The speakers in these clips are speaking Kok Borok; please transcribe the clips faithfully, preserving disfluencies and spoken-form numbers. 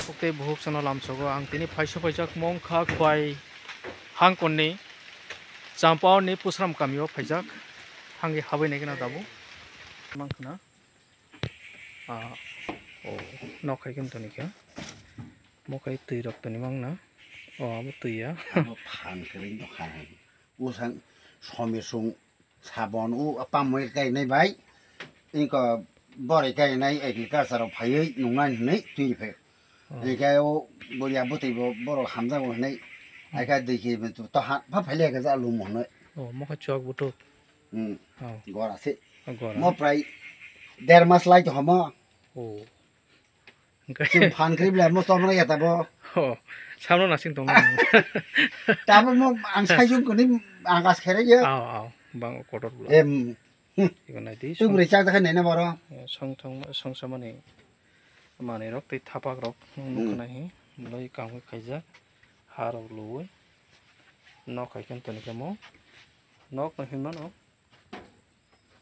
Tei buhuk chwngno lamsogo ang tini phaisa phaijak mong kha Khwai hangkonni Champao ni Pusram kamio phaijak hangwi habwi naikhe na tabuk mang khna. Ah, oh, nok hai khe toni khe mo kai twi rok toni mang na. Oh, abo twi ya. Abo phan kwrwi no kha. Usang somisung Sabon o pamoi kainai bai, ingko boroi kainai agriculture o phaiwi nungnai hinwi twi phai. Oh. Hingke o boria bwtwi bo borok hamjago hinwi, hmm, aika dui kilo meter to ha pha phaile ka ja lumo hinwi. Oh, mokha chwk butuk. Hmm. Oh. Gora se. Oh, gora. Mo prai der mas lai to homo. Oh. Hingke chwng phan khe belai mo chomra ya tabo. Oh, samno nasing tong. Tabo mo ang sai jung kuni ang gas khere ya. Aw, aw, bang kotor bla. Em. Hmm. Ibo nai di. Tu bwrwi chak jakha nai na boro. Eh, song thong, song samani manwi rok tei thapak rok nung, hmm, nukhnai hi. Belai kangwi khaijak. Ha rok luwi. Nok hai khe toni khe mo. Nok no hinmano.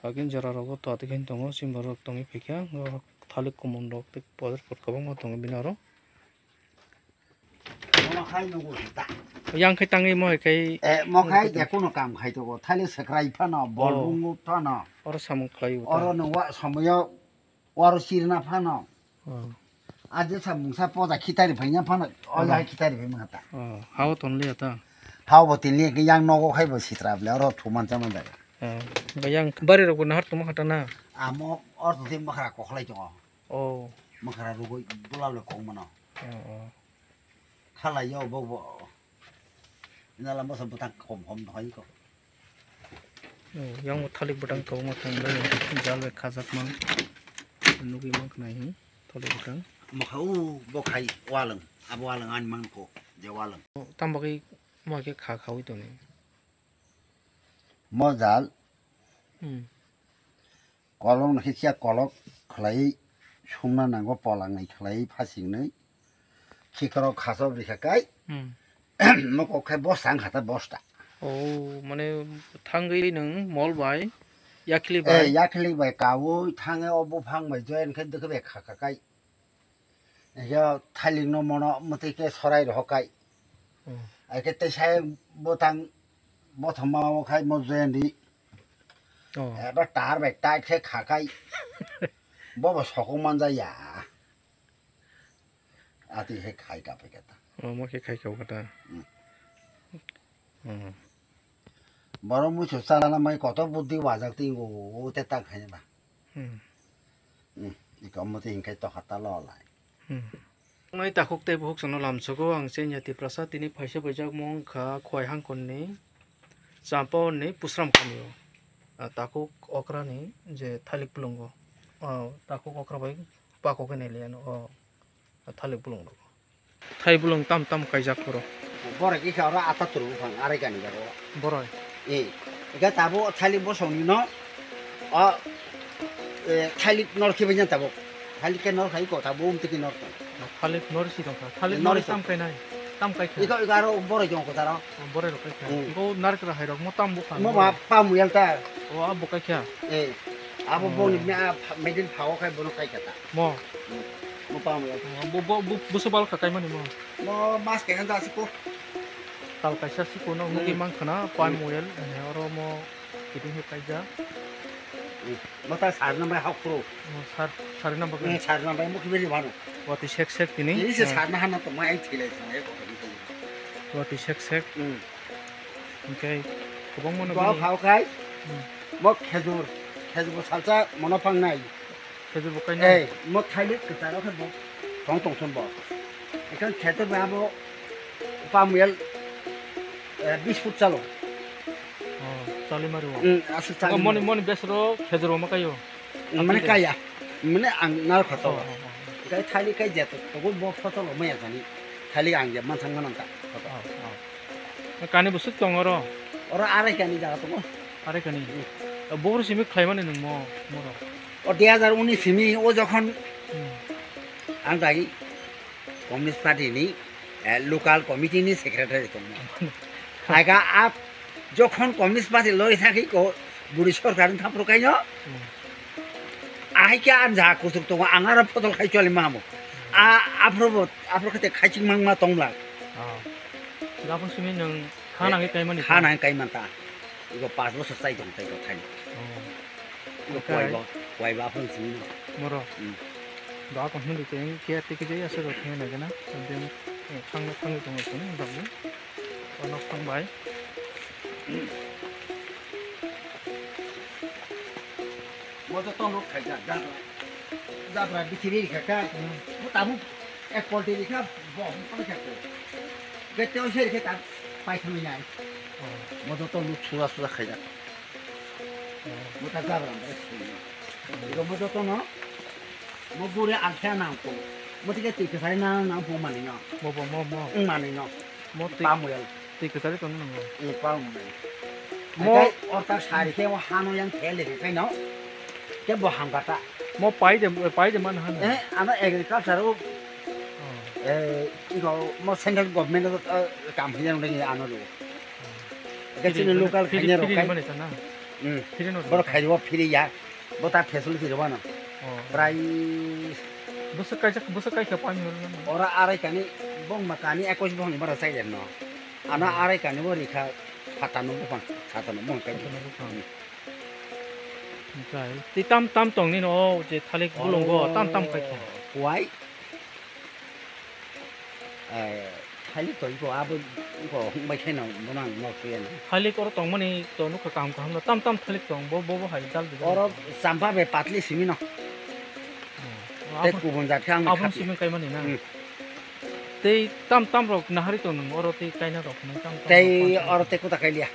Agin jora rogo to ati khe tongo, chimba rok tongwi phaikha, o thalik kumun rok tei poder pot kwbangma tongo bini aro. Mono khai nugo ta. Yang khai tangwi mo hai khai. Eh, mo khai je kuno kam khai to, thalik sekrai phano, bol, oh, bungo phano. Oro samung khlai o ta. Oro no wa somoyo Oro sirna phano. Oh. Aje sa mungsa poja khitari phaina phano, oh, oya khitari phai mangata. Oh, hao tonli ata. Hao bo tinli ke yang nogo khai bo sitra ble, oro thuman chaman jaga. Oh, ba yang bari rok bo nahar tongma khata na. Amo or to tin makhara kokhlai tongo. Oh. Makhara rugoi bula le kong mano. Oh, oh. Khalai yo bo bo. Nala masa bwtang kom kom hai ko. Oh, yang bo thalik bwtang tongo tong bai jal bai khajak man. Nugui man khnai hi thalik bwtang. Mokha u bo khai walwng, abo walwng ani man ko je walwng. Oh, tam bagwi mo khe kha khawi toni. Mo jal. Hmm. Kolok no khe kiya kolok khlai sumna nango, polang ni khlai phasing ni khikrok khasok rikha kai. Hmm. Mokok khai bosta wngkha ta bosta. Oh, mane thangwi nwng mol bai, yakhli bai? Eh, yakhli bai kaui thangwi o buphang bai join khai dwkhe bai kha kha kai. Yo thailik no mono mwtwi khe sorai rohor kai. Hmm. Ai khe tei sai bwtang bothoma o khai mo join di. Oh. Eba tar bai tai khe kha kai. Bo bo sokong manja ya. Ati he khai ka pe kata. Oh, mo khe khai ka kata. Hmm. Hmm. Borok muisu chalana mai kotor buddi wajak tingo o te ta khai ba. Hmm. Hmm. Iko mo te hinkai to hata lo lai. Hmm. Nai takhuk tei bukhuk chwngno lamsogo ang chengya Tiprasa tini phaisa phaijak mong kha Khwai hangkonni Champao ni Pusram kamio. Ah, takhuk okra ni je thalik pulungo. Ah, takhuk okra bai pakok hinwi liya no. Oh. Thalik bulung rok. Thai bulung tam tam kaijak phoro. Borok ikha oro atattur buphang arai gani jago. Boroi. Eh, ikha tabo thalik bosong ni no. O, eh, thalik nor khibai jan tabo. Thalik khe nor khai ko tabo um tiki nor tong. Thalik nor si tong kha. Thalik nor nor si tam tong. Kainai. Tam kai kha. Ikha, ikha aro boroi jong ko taro. Boroi rok kai kha. Hmm. Ikha narikra hai rok mo tam buphang. Mo ma pam yal ta. O abo kai kha. Eh, abo oh. Boni me, a, pha-, medin phao khai bono kai kha ta. Mo. Mo pam ya. Bo, bo, bo, buso bal kha kaimani mo. Mo mas kaisa da siko. Tal kaisa siko no nugui hmm. Mang khana, palm oil, eh, oro mo kiting he kaija. Hmm. Mo ta sar na bai hak pro. Mo sar, sar na bai. Hmm, sar na bai mo kibiri bano. Wati sek sek tini. Ini se eh. Sar na hana to mai thilai thilai ko. Wati sek sek. Hmm. Hingke kwbangma no bo bini phao khai hmm. Mo khejur, khejur bo salsa mono phangnai. Khejur bo kainai? Ei, mo thailik kwcharo khe bo thong tong thon bo. Ekan kheto ba bo pamuyal, eh, bis foot chalo. Oh, chali mari o. Hmm, asu chali mari. Moni, moni besro khejur bo ma kaio. Mane kaya, mane ang nal khoto. Oh, oh, oh. Kai thali kai jet, to bo photo lo maya jani. Thali ang je mansang manan ta. Oh, oh. Kani busuk tong oro? Oro arai kani jaga tongo. Arai kani. Hmm. Boro simi khlaimani nung mo, moro. O dui hajar unis simi o jokhon hmm. Ang dagi Communist Party ni, eh, local committee ni secretary tongmo. Aga ap jokhon Communist Party loi thangkhe ko buri sorkar ni thapro kaino. Hmm. Ahai khe ang ja kuchuk tongo, ang aro photol khai choli mamo. A, aphro bo, aphro khe te khaichik mangma tongla. Oh. Gabon simi nwng kha nangwi kaimani Kha ta? Nangwi kaimanta. Igo pas bosor chai tong tai ko thani. Oh. Igo Okai. Kwai bo, kwai bo aphro simi. Moro. Hmm. Da ko hindi te ke te ke ya sero thena gana. Then, eh, thang thang tong ko ni dam. Ono thang bai. Mo to tong rok khai ja, ja. Jabra bithi ri kha kha. Hmm. Bo tabuk ek polti ri kha, bo hum pa kha ko. Bete o seri khe ta pai thang nai. Oh. Mo to tong rok sura sura khai ja. Oh. Mo ta jabra ba suri. Ro mo to no. Mo gure ang kha nang ko. Mo tike twi kwsai na nang phu mani no. Mo bo mo mo. Ung mani no. Mo twi. Pam wel. Twi kwsari tong nang. E pam wel. Mo Mo- Mo orta sari khe mo hano yang thele khe no. Ke bo ham kata. Mo pai de pai de man han. Eh, ano agriculture o. Oh. Eh, iko mo central government o, eh, kam hinang lagi ano do. Ke Free sini mane local free- kanya ro free kai. Mane sana. Hmm. Free no Boro do. Khai ro free ya. Bo ta facility rwano. Oh. Prai Bwswk kaijak, bwswk kaisa pami hwnwi mano. Ora arai kani, bongma kani ekos bongni bara chai no. Ano arai kani bo rikha phatano buphang, satano buphang kai. Phatano buphang. Okai. Tei tam tam tongni no, o je thalik bulongo, tam tam kai kha. Wai. Eh, thalik to iko abo iko hwnbai khe no bono ang nok khe na. Thalik oro tongmani to nukha kaham kaham no tam tam thalik tong bo bo bo hai dal bijal. Oro champa be patli simi no. Hmm. Tei Abo- kubun jat khe ang Abo khapli. Simi kaimani na. Hmm. Tei tam tam rok nahari tong nung oro tei kaina rok nung tam tam Tei rok oro tei kuta kailia.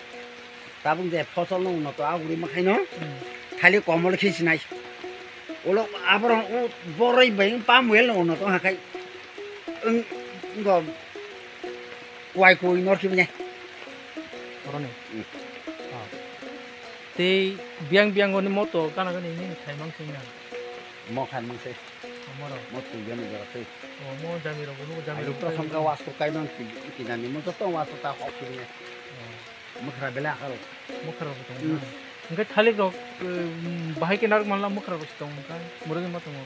Tabuk je fosol no uno to aguri makhai no. Hmm. Thali komol khe sinai. Ulo aborok u boroi bai pam wel no uno to hakai. Ung go kwai kwai nor khe ne. Oroni. Hmm. Ah. Tei biang biang oni moto gana gani ni khai mang sing na. Mo khai mang se. Amoro. Mo tu gani jora tei. Oh, mo jami rok, mo jami Ani rok. To songka wasu kai mang ki kinani mo to wasu ta hok khe ne. Oh. Mwkhra belai akhal. Mwkhra rok tong. Hmm. Hwnkhe thalik rok, um, bahai khe narwk manla mwkhra rok tong hwnkhe. Mwrwgwi ma tongo.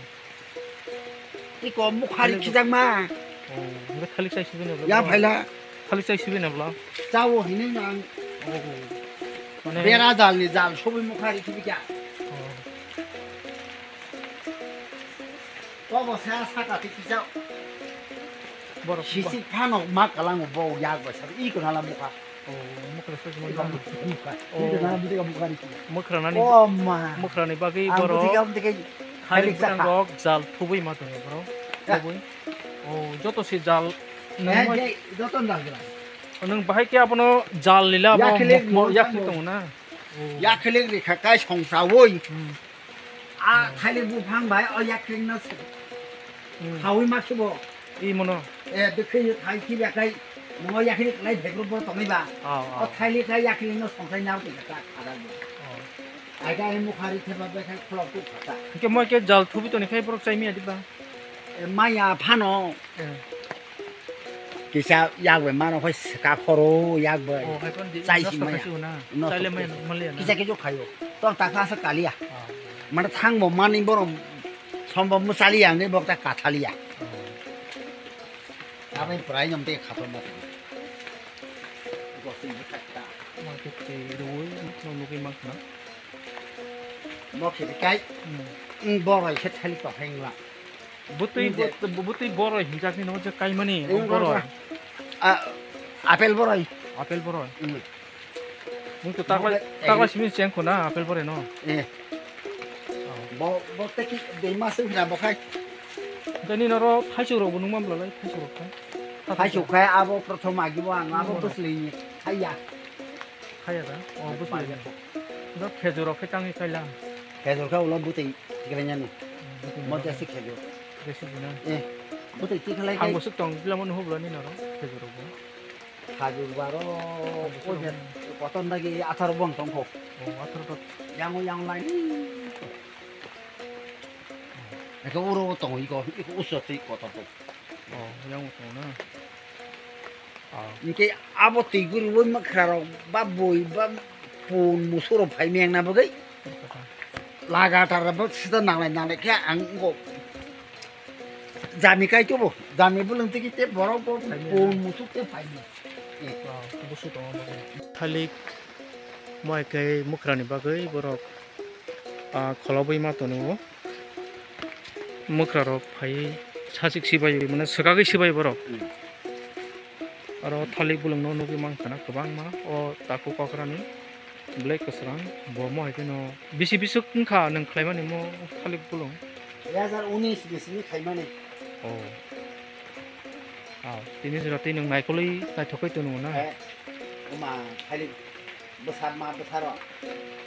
Iko mwkhari Thalik rok. Khijakma. Oh, hwnkhe thalik chai sibini bwla. Ya phaila. Thalik chai sibini bwla. Chao hinwi nang. Oh. Mane Bera jalni jal sobi mwkhari khibikya. Oh. Tobo sa saka ti kijao. Borok Sisik phano ma kalango bo yak bai sa. Iko nala mwkha. Oh, mwkhra se Iko jemon mwkha. Oh. Iko nala mwkha mwkha ri. Mwkhra nani, Oh, ma. Mwkhra ni bagwi Ang borok buti kam tike thalik helik bwtang saka. Rok jal thubui ma tongo borok. Ya. Thubui. Oh, joto se jal. Eh, Nang ma- je, joto jal jal. Nang bahai khe abono jal lila abo Yakhilik mo- mo- yakhilik tamo. Tongo na. Oh. Yakhilik rikha kai song saui. Hmm. A thailik buphang bai o yakring no se. Hmm. Khaui ma khibo. I mono. E, bikhi thai khibi akai. Mo yakring lai bhebro bo tongnai ba. Oh, oh. O thailik kai yakring no songsai nao tongkha ta khada bo. Oh. Ai kai mukhari theba bai khai khulok tu khata. Ke mo ke jal thubi toni khai borok chai mi adi ba. E, maya phano. Eh. Kisa yak bai mano phai swka khoro yak bai. Oh, hai kon di, Chai nosto si maya. Khai si na. Nosto Chai le khai maya si. Maliya na. Kisa kisa khayo. Tong ta kha sa kaliya. Ah. Mane thang bo mani borom sombo musaliya ne bok ta kathaliya. Ah. Abai prai nom te khato mo. Gosi ni khatta. Ma ke te roi no nugi mak na. Mo khe kai. Hmm. Ing borai khe thali pa phengla. Bwtwi, Nje. Bwt-, bwtwi boroi hinjakni no je kaimani, Eng o boroi. Boroi. A, apel boroi. Apel boroi. Mm. Mung to takla, Mung to takla simi cheng khuna apel boroi no. Eh. Oh. Bo, bo te ki dei mas hina bo khai. Jani noro thaichuk rok bo nung mam lalai, thaichuk rok khai. Thaichuk khai abo prothom agi bo ang abo Boroi. Bwsli thaiya. Khaya da? Oh, bwsli. Khaya. Da khejur rok khai tangwi khaila. Khejur kha ulo bwtwi tiklai nani. Hmm, bwtwi Mo nani. Jasi khejur. Jasi jina. Eh, bwtwi tikhlai Thang kai. Bwswk tong, bwlamo nuhublo ni noro, khejur rok bo. Khajur baro, Khajur o je, rok. Koton dagi atharo bong tong kho. Oh, atharo rok. Yango yang lai. Eko uro tong iko, iko uso twi kotor tong. Oh, yang tong na. Ah. Hingke abo twi guriui mwkhrarok ba bui ba pun musurok phai mengna bagwi lagatar bo sita nanglai nanglai khe ang wngkha. Jami kai tubo, jami bulung tiki te borok bo pun musuk te phaini. Busu tongo. Thalik mo hai khe mwkra ni bagwi borok ah, kholobwi ma tono. Mwkra rok phai sachik sibai mane swkagwi sibai borok. Hmm. Aro thalik bulung no nugwi mankha na kwbangma o takhuk kokrani black kwsrang bo mo hai kheno bisi bisuk wngkha nwng khlaimani mo thalik bulung. Dui hajar unis bisini khaimani. Oh. Ah, tini jora tei nwng naikolwi naithokgwi tongo na? Eh, oma, thalik bwsarma bwsaro.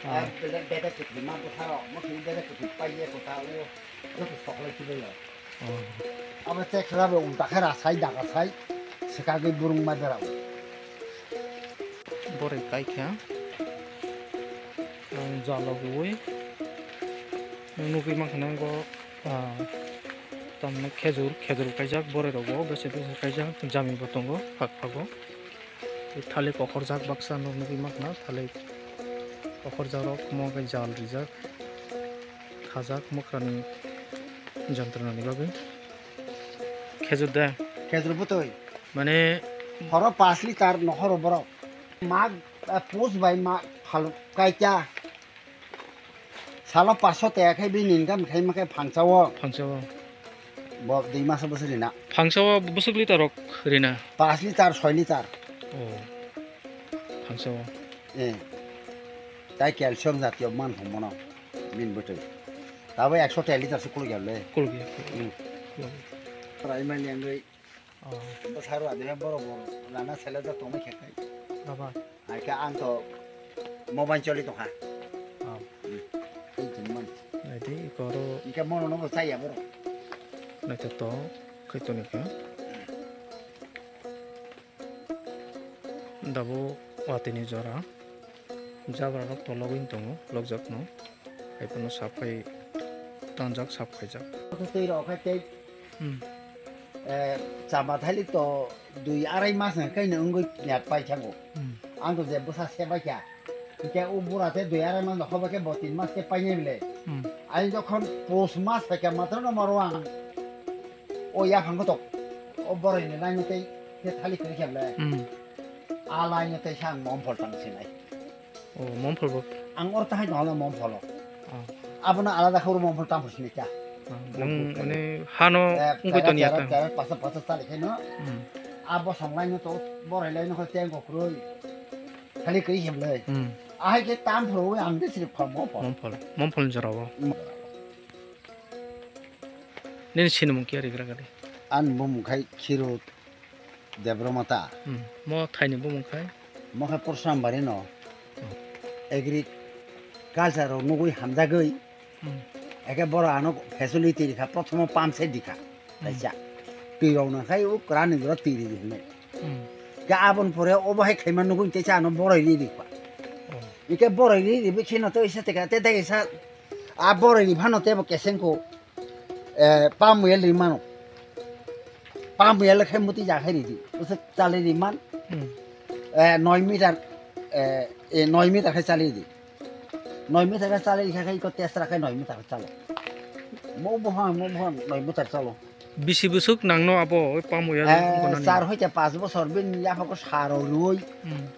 Ah. Eh, bede, bede kwthwima bwsaro. Mokhe bede kwthwi paiye kota o. Joto soklai kibayo. Oh. Abo chekra bo ulta khe rasai daga sai. Swkagwi burung ma berao. Boroi kaikha. Ang jalo gwi. Nugwi mankha nango. Ah, tamni khejur, khejur kaijak boroi rogo bese bese kaijak jami bo tongo phak phago. Tei thalik kokhorjak baksa no nugwi mankha thalik kokhorjak rok mo khe jal rijak khajak mwkra ni jontrona ni bagwi. Khejur de. Khejur bwtwi. Mane horo pash litar nohoro borok. Mag, ah, pus bai ma phal kaita. Salo paso te khe bini income khaima khe phangchao. Phangchao. Bo dui maso bwswk rina. Phangchao bwswk litar rok rina? Pash litar, soi litar. Oh. Phangchao. Eh. Tai calcium jatiyo man thangmano. Min bwtwi. Tabo ekso tel litar se kuluk ya le. Kuluk ya. Hmm. Kuluk ya. Primary yang gwi. Oh. Bwsarok adinai borok bo rana sele jak tongmai khe khai. Baba. Hai khe ang to mobile choli tongkha. Oh. Hmm. Tei chini man. Naidi iko oro. Hingke mono nogo chaya borok. Naithotok khe toni kha. Dabo watini jora. Jabra rok tologwi tongo, lokjakno. Haiphano sap khai tanjak, sap khaijak. Twi rok khai tei, hmm, eh, chama thailik to dui arai mas hwnkhe kaino wngwi net paithango. Hmm. Ang to je bwsa se baikha. Hwnkhe o bura tei dui arai mas no khobai khe bo tin mas khe painai bile. Hmm. Ai jokhon pus mas phaikha matwrwno maro ang. O yaphang kotok. O boroi ni laino tei khe thalik kwrwi khe bile. Hmm. A laino tei sa ang mom phol tang sinai. Oh, mom phol bo. Ang or tahai no mompholo. Oh. Abono alada khoro momphol tamo sini kya. Oh, nang mane hano, eh, ungkoi toni tera, ata. Tera, pasa, pasa tali khe no. Hmm. Abo song laino to, borai laino kho teng ko kroi. Khali kri hem le. Hmm. Ahai khe tam phro ang de sri phol momphol. Momphol, momphol jorabo. Hmm. Nini sinimung kya rigra gari? An bumung khai Khiro Debromata. Hmm. Mo thaini bumung khai? Mo khai Purshambari no. Hmm. Agriculture rok nugui hamjagui. Hmm. Eke boro ano facility rikha, prothomo pump set dikha. Hmm. Kaisa. Twi rok nang khai u kwran ni jora twi ri hinwi. Hmm. Ke abon pore obo hai khaima nugui teisa ano boroi ri rikha. Oh. Ike boroi ri ri bikhe no to isa teka te teka isa a boroi ri phano tebo keseng ko. Eh, palm oil ri mano. Palm oil khe muti ja khe ridi. Usa chale ri man. Hmm. Eh, noi meter, eh, eh, noi meter khe chale di. Noi meter khe chale khe, khe iko tesra khe noi meter khe chalo. Mo bohang, mo bohang noi meter chalo. Bisi busuk nangno abo palm oil. Eh, gonani? Char hoite pas bosor bin yapha ko saro rui. Hmm.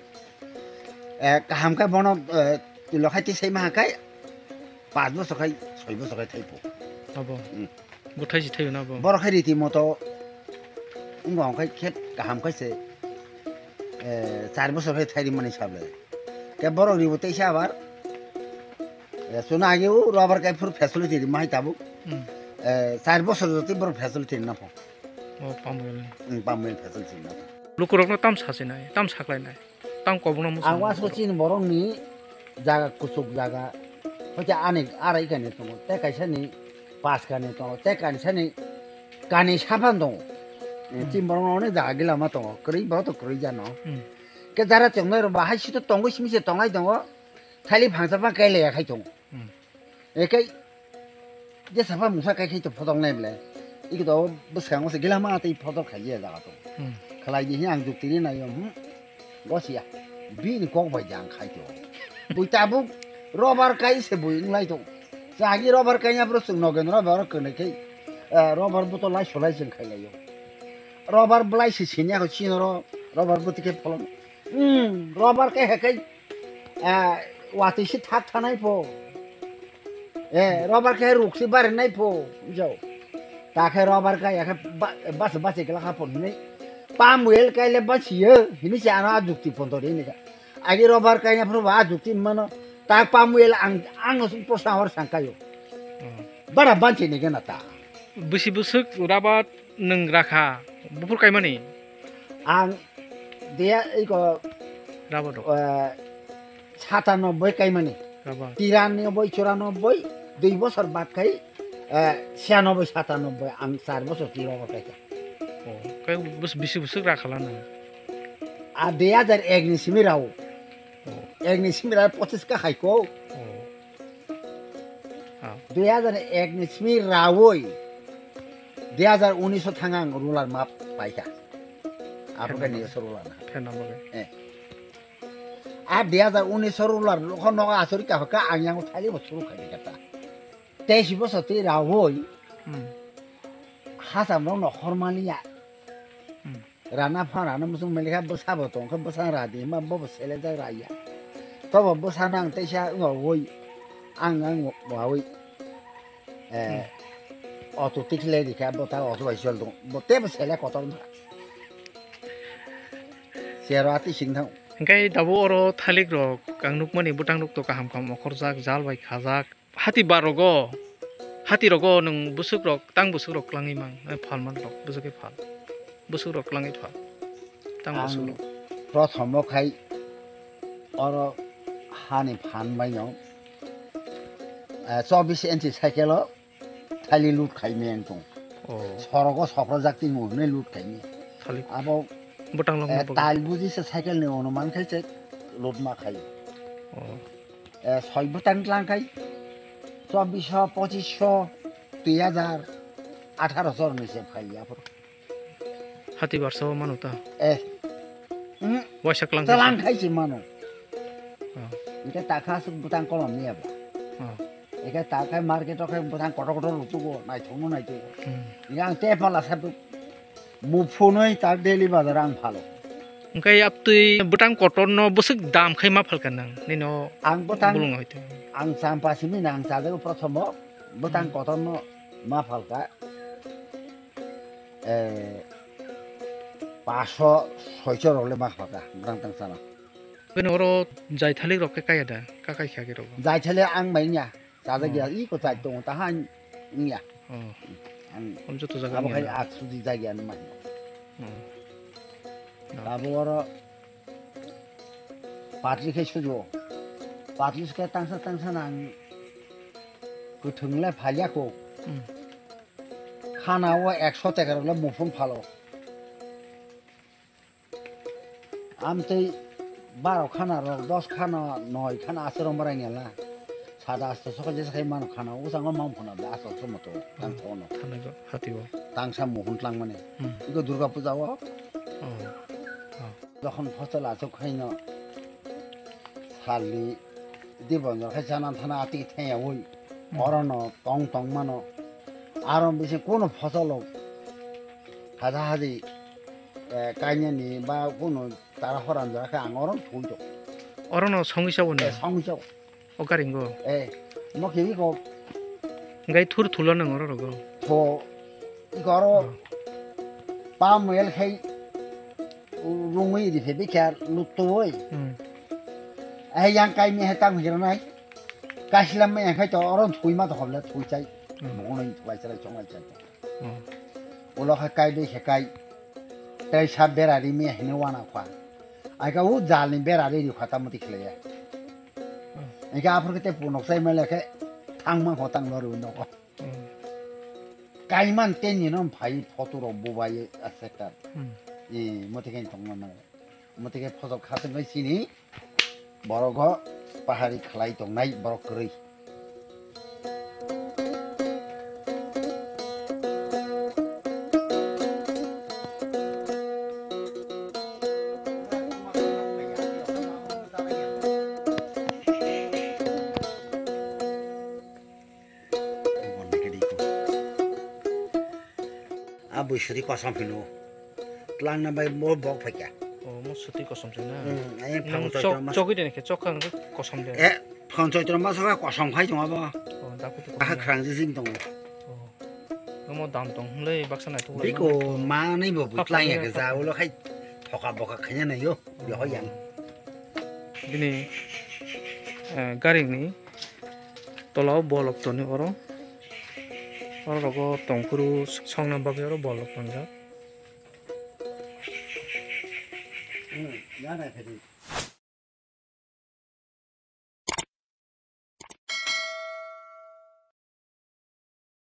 Eh, kaham khe bono, eh, tulo khai tisai maha khai pas bosor khai soi bosor khai thaipo. Abo. Hmm. Bo thaisi thaio na bo? Borok khai riti moto wngkha hwn khai khe kaham khai se, eh, char bosor khai thairi mani sable. Khe borok ribo teisa abar, eh, chwngno age o rubber khai phuru facility rima hai tabuk. Hmm. Eh, char bosor jotoi borok facility rina pho. O palm oil ni. Hmm, palm oil facility rina pho. Lukurokno tam sasinai, tam saklainai. Tang kobongno mwsang. Ang wansukha chini borokni jaga kuchuk jaga. Hoite ani arai kani tongo, tei kaisa ni pas kani tongo, tei kaisa ni kani sapan tongo. Hmm. Chini borokno onek jaga gila ma tongo, kwrwi borok to kwrwi jano. Hmm. Ke jara chongnai rok ba hai sito tongwi simi se tongnai tongo, thali phangsa phang kailai ya khai tongo. Hmm. Ekai jesa pha mungsa kai khai to photok nai ble. Iki to bwskango se gila ma tei photok khai ya jaga to. Hmm. Khlai di hi ang jukti ri nai yo, hmm. Gosia. Bini kok bai jang khai to. Bui tabuk rubber kai se bui nglai to. Sagi rubber kai ya bro sung Nogendra ba ro kene kai. Eh, rubber bottle lai solai chwng khailaio. Rubber belai se siniya ko chino ro, rubber bottle khe pholong. Hmm, rubber khe hekai, eh, watwi se thak thanai pho. Eh, rubber khe ruk se barinai pho, jao. Ta khe rubber kaya khe ba-, bas bas ekla kha pon hinai. Palm oil kaile basiyo, hini se ano a jukti pon to ri ni ka. Agi rubber kaina phuru ba a jukti mano. Ta palm oil ang, ang sung prosa hor sang kayo. Hmm. Bara banchi ni gana ta. Bisi busuk rubber nwng rakha, buphur kaimani? Ang dia iko, Rubber rok. Eh, satanobboi kaimani. Rubber. Tiranobboi, churanobboi, dui bosor bad khai, eh, siyanoboi, satanobboi, ang char bosor tiro kaikha. Oh, kai bus-, bisi busuk rakhala nwng? A dui hajar ek ni simi rao. Oh. Ek ni simi rao pochis ka hai ko. Oh. Ah. Dui hajar ek ni simi raoi dui hajar unis o thang ang ruler map paikha. Abo khe Pherna ni ruler na. Pherna bagwi. Eh. A dui hajar unis o ruler lokho nogo asuri ka hokha ang yang thali bo suru khai kata. Teis bosor twi raoi Hmm. hacham rok no hormani ya. Hmm. Rana pha rana musung meli kha bwsa bo tong khe bwsa ra di ma bo bo sele jak ra ya. To bo bwsa nang teisa wng woi ang ang woi. Eh, Hmm. Auto tik le di kha bo ta auto bai chol dong. Bo te bo sele kotor ma. Sero ati sing thang. Hingkai dabo oro thalik rok ang nukmani bwtang rok to kaham kaham okhorjak, jal bai khajak. Hati bar rogo, hati rogo nwng bwswk rok, tang bwswk rok klangwi mang, eh, phal man rok, bwswk khe phal. Bwswk rok klangwi phal. Tang bwswk Ang rok. Prothom o khai oro hani phan bai no, eh, chobbish inchi cycle o thali load khai me ang tong. Oh. Sorogo soprojak tini hwnwi load khai me. Thali Abo, bwtang long eh, na bagwi. Tal buji se cycle ni ono man khai se load ma khai. Oh. Eh, soi bwtang tlang khai, chobbish sho, pochis sho, dui hajar, atharo sho ni se phai ya phuru. Hati barsa o mano ta? Eh. Hmm. Waisa klang Tlang khai se. Khai se mano. Oh. Ite ta kha aswk bwtang kolom ni abo. Oh. Eke ta khai market o khai bwtang kotor kotor rutugo, naithok no naithok. Hmm. Ike ang te pala sa Muphunoi ta daily bazar ang phalo. Hwnkhe abtwi bwtang kotorno bwswk dam khai ma phalka nang? Nino Ang bwtang, bulung hoite. Ang champa simi nang chajago prothomo, bwtang Hmm. kotorno ma phalka. Eh, paso, soicho rok le ma phalka, bwtang tang chana. Bini oro jaithalik rok khe kaya da? Kakai kha khe rok? Jaithalik ang bai ya. Chajak ya, Hmm. iko chai tongo, taha ang wngya. Oh. Ang Om joto jaga abo wngya khai na? Ak suji jagya ni mai. Hmm. Abo oro patri khai sujo. Patri khai tangsa tangsa nang kuthung le phalya ko. Hmm. Khana o ekso teka rok le muphung phalo. Amtwi baro khana rok, dos khana, noi khana aswk rok marai nela. Sada asto sokha jesa khai mano khana, usango mang phano da asto somoto tang thono. Thanai go, hati go. Tangsa muhun tlang mani. Hmm. Iko Durga puja o. Oh. Oh. Jokhon phosol aswk khaino salni Dibonjor khai chana thana ati thaya oi. Hmm. Orono tong tong mano. Aro bisi kuno phosolo haja haji, eh, kainani ba kuno tara horan jora khe ang oro thung to. Orono songwi sabo ni? Eh, songwi sabo. O garingo? Eh, mo kiri ko. Gai thur thulo nang oro rogo. Tho, i goro Hmm. pa moel khai rungwi ri phe bikha lutto oi. Hmm. Ai yang kai mi hai tang hira nai. Kaislam me khai to oro thui ma to hobla thui chai. Hmm. Mo nai thui chai chong chai. Hmm. Ulo khai kai de khai kai. Tai sa bera ri me hene wana kwa. Ai ka u jal ni bera ri ri khata muti khle ya. Hmm. Ai ka aphur ke te punok sai ma le khe thang ma ho tang lo ru no ko. Hmm. Kaiman teni no phai photo rok bubai a sector. Hmm. E, mote khe tongma nang. Mote khe photo kha tongwi sini borok o pahari khlai tongnai borok kwrwi. Bui suri kosom hino. Tlangna bai bo bok phaikha. O, mo suri kosom se na. Hmm, ai Nang phang chok, chok ma. Chogwi de khe, chok kha kosom de. Eh, phang chok ma sa kosom khai tong abo. O, da khutu. Ah, khrang jing tong. O. Omo dam tong hwnlai baksa naithok lai. Biko manwi bo bui tlang ya khe ja ulo khai thoka boka khanya nai yo. Yo ho yang. Bini, eh, garing ni tola o bolok toni oro. Oro rogo tongphuru songna bagwi oro bolok tongjak. Hmm, ya nai phedi.